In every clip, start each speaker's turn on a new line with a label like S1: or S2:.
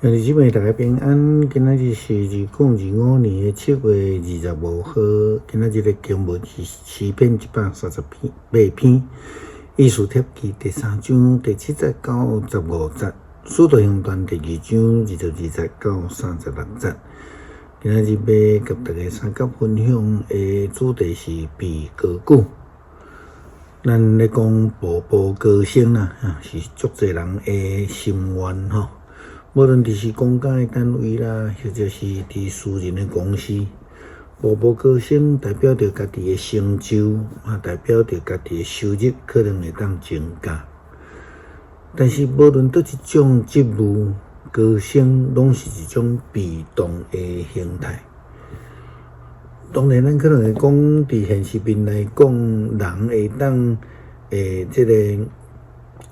S1: 兄弟姊妹大家平安，今仔日是2025年7月25號。今仔日的經文是詩篇138篇，以斯帖記第三章第七節到15節，使徒行傳第二章22節到36節。今仔日欲佮大家相佮分享的主題是被高舉。咱咧講步步高升啊，是足濟人的心願吼。無論佇是公家的單位啦，或者是佇私人的公司，步步高升代表著家己的成就，嘛代表著家己的收入可能會當增加。但是無論佗一種職務高升，攏是一種被動的形態。當然，咱可能會講，佇現實面來講，人會當這个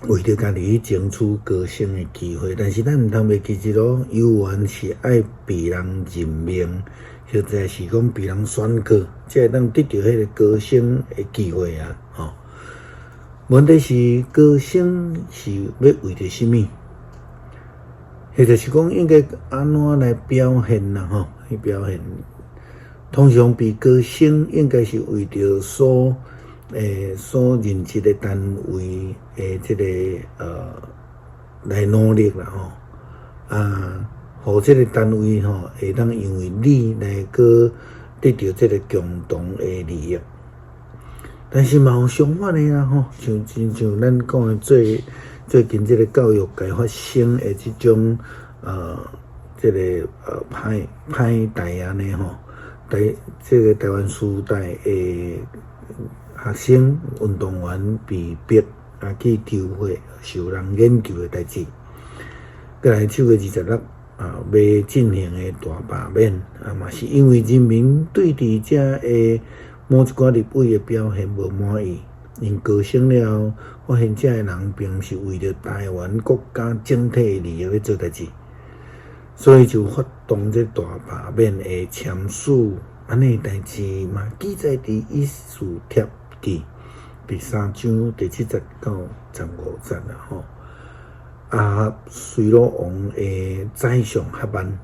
S1: 為著家己去爭取高升的機會，但是咱毋通袂記得囉，猶原是愛被人任命，或者是講被人選過，才會當得著彼个高升的機會啊！吼，問題是高升是欲為著啥物？或者是講應該按怎來表現啦？吼，去表現，通常被高升應該是為著所任職的單位的這个來努力啦吼，啊，予這个單位吼會當因為你來閣得著這个共同的利益。但是嘛有相反的啊吼，像親像咱講的最最近這个教育界發生的這種這个歹歹代按呢吼，台這个台灣師大的學生運動員被逼啊去抽血受人研究的代誌，閣來7月26啊，欲進行的大罷免啊，嘛是因為人民對佇遮的某一寡立委的表現無滿意，𪜶高升了後，發現遮的人並毋是為著台灣國家整體的利益咧做代誌，所以就發動這大罷免的簽署，按呢代誌嘛記載佇以斯帖記第三章第七節到15節啦吼。亞哈隨魯王的宰相哈曼，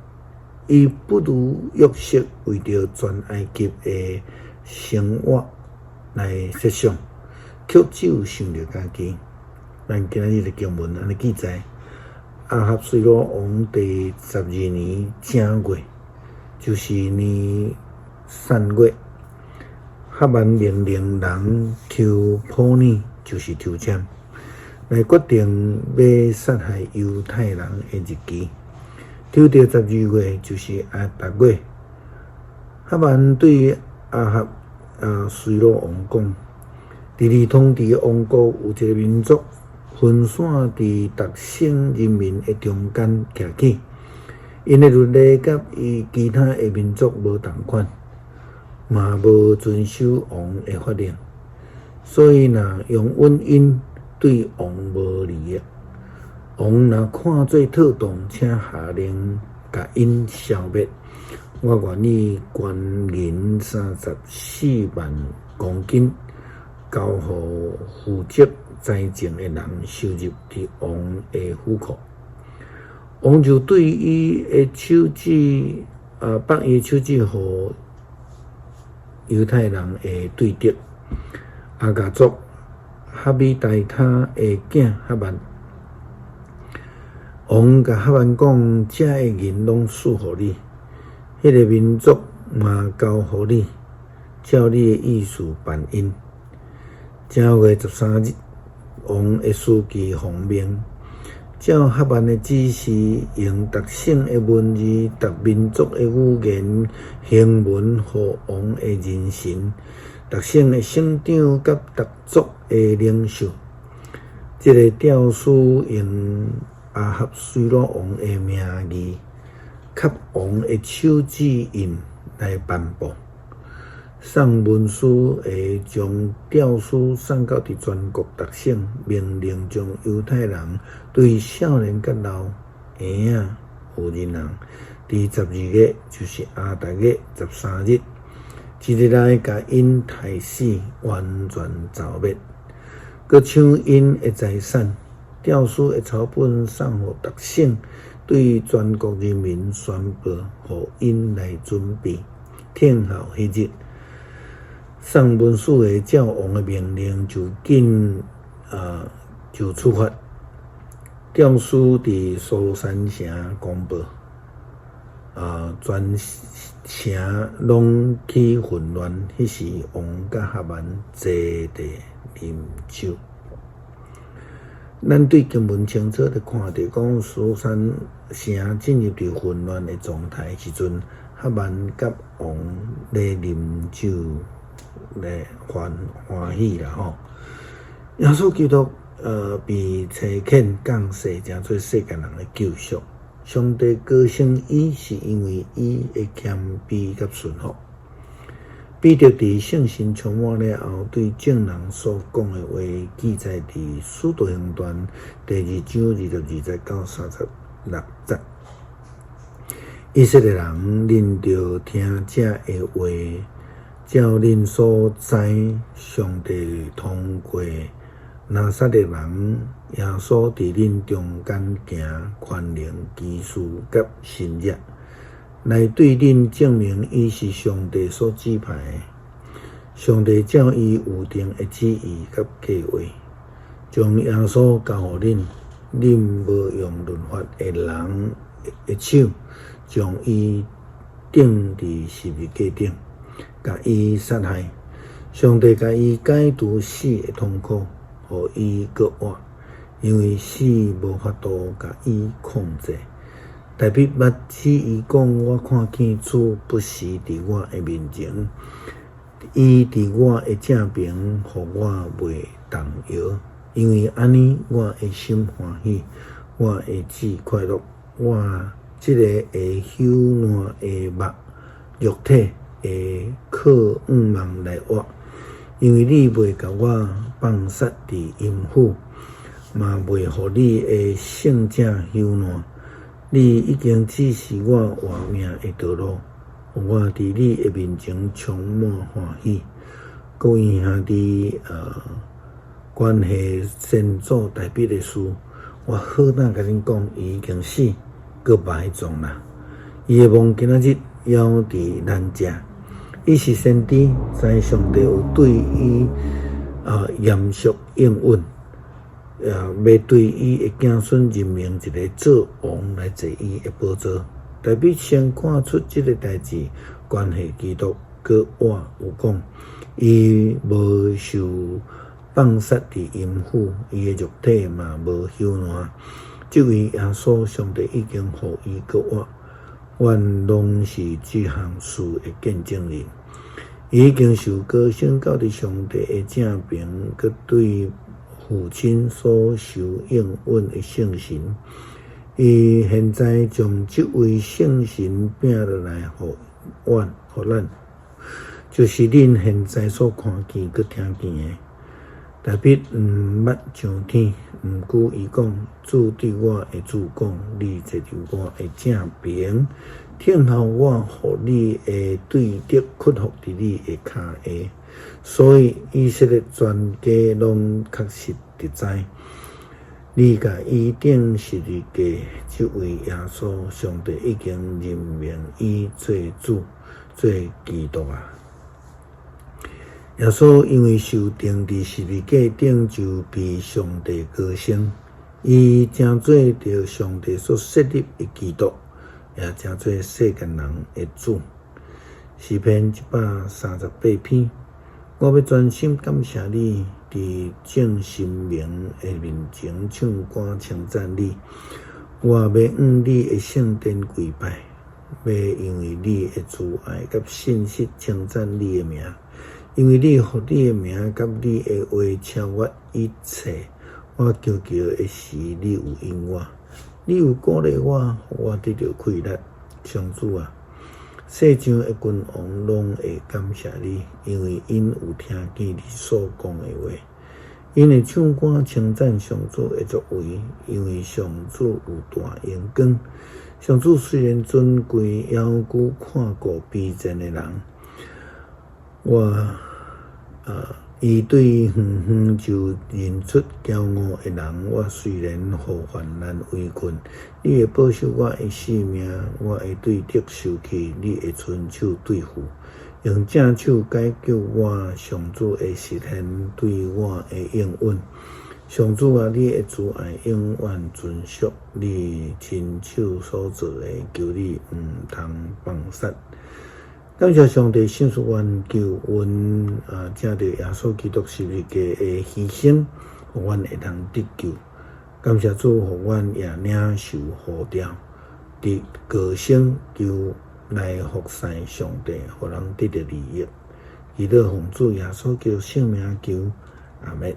S1: 伊不如約瑟為著全埃及的生活來設想，卻只有想著家己。咱今仔日的經文按呢記載：亞哈隨魯王第12年正月，就是尼散月。哈曼命令人抽普珥，就是抽籤，來決定欲殺害猶太人的日期。抽著12月，就是亞達月。哈曼對亞哈隨魯王講：佇你統治的王國有一个民族，分散佇逐省人民的中間徛起，𪜶的律例佮伊其他的民族無仝款。嘛無遵守王的法令，所以若容忍𪜶對王無利益。王若看做妥當，請下令共𪜶消滅。我願意捐銀34萬公斤，交予負責財政的人收入佇王的府庫。王就對伊的手指，放伊的手指予猶太人的對敵亞甲族哈米大他的囝哈曼，王共哈曼講：遮的銀攏賜予你，彼个民族嘛交予你，照你的意思辦𪜶。正月13日，王的書記奉命，照哈曼的指示，用逐省的文字、逐民族的語言行文，予王的人臣、逐省的省長佮逐族的領袖。這个詔書用亞哈隨魯王的名義，蓋王的手指印來頒布。送文書的將詔書送到佇全國逐省，命令將猶太人對少年佮老嬰仔、婦人人，佇12月，就是亞達月13日，一日內共𪜶刣死，完全剿滅，閣搶𪜶的財產。詔書的抄本送予逐省，對全國人民宣布，予𪜶來準備，等候彼日。送文書的照王的命令，就緊就出發。詔書佇蘇珊城公布，全城攏起混亂。彼時王佮哈曼坐佇啉酒。咱對經文清楚的看著，講蘇珊城進入佇混亂的狀態時陣，哈曼佮王咧啉酒咧歡歡喜啦吼。耶穌基督被差遣降世，成做世間人的救贖。上帝高升伊，是因為伊的謙卑佮順服。彼得佇聖神充滿了後，對眾人所講的話，記載佇使徒行傳第二章22節到36節。以色列人，恁著聽這的話，照恁所知，上帝通過拿撒勒人耶穌佇恁中間行權能、奇事佮神蹟，來對恁證明伊是上帝所指派的。上帝照伊預定的旨意佮計劃，將耶穌交予恁，恁無用律法的人的手，將伊釘佇十字架頂，共伊殺害。上帝共伊解除死的痛苦，予伊閣活，因為死無法度共伊控制。大衛捌指伊講：我看見主不時佇我的面前，伊佇我的正爿，予我袂動搖。因為按呢，我的心歡喜，我的志快樂，我這个會朽爛的肉肉體會靠向望來活，因為你袂共我放殺佇陰府，嘛袂予你的聖者朽爛。你已經指示我活命的道路，予我佇你的面前充滿歡喜。各位兄弟，關係先祖大衛的事，我好膽共恁講，伊已經死，閣埋葬啦。伊的墓今仔日猶佇咱遮。伊是先知，知上帝有對伊嚴肅應允，欲對伊的子孫任命一个做王來坐伊的寶座。大衛先看出這个代誌關係基督，閣活有講，伊無受放殺佇陰府，伊的肉體嘛無朽爛。這位耶穌，上帝已經予伊閣活，阮攏是這項事的見證人。伊已經受高升到佇上帝的正爿，閣對父親所受應允的聖神。伊現在將這位聖神摒落來予阮，予咱，就是恁現在所看見、閣聽見的。大衛毋捌上天，毋過伊講：主對我的主講，你坐佇我的正爿，等候我予你的對敵屈服佇你的跤下。所以以色列全家攏確實佇知，你共伊釘十字架這位耶穌，上帝已經任命伊做主、做基督啊！耶穌因為受釘佇十字架頂，就被上帝高升，伊成做著上帝所設立的基督，也成做世間人的主。詩篇138篇，我欲專心感謝你，佇眾神明的面前唱歌稱讚你。我欲向你的聖殿跪拜，欲因為你的慈愛佮信實稱讚你的名。因為你予你的名佮你的話超越一切，我求叫的時，你有應我，你有鼓勵我，予我得著氣力。上主啊，世上的君王攏會感謝你，因為𪜶有聽見你所講的話。𪜶會唱歌稱讚上主的作為，因為上主有大榮光。上主雖然尊貴，猶閣看顧卑賤的人。我伊對遠遠就認出驕傲的人。我雖然予患難圍困，你會保守我的性命。我會對敵受氣，你會伸手對付。用正手解救我，上主會實現對我的應允。上主啊，你的慈愛永遠存續，你親手所做的，求你毋通放殺。感謝上帝賞賜阮救恩啊，藉著耶穌基督十字架的犧牲，予阮會當得救。感謝主，予阮也領受呼召，佇高升求來服侍上帝，予人得著利益。祈禱奉主耶穌基督聖名求，阿們。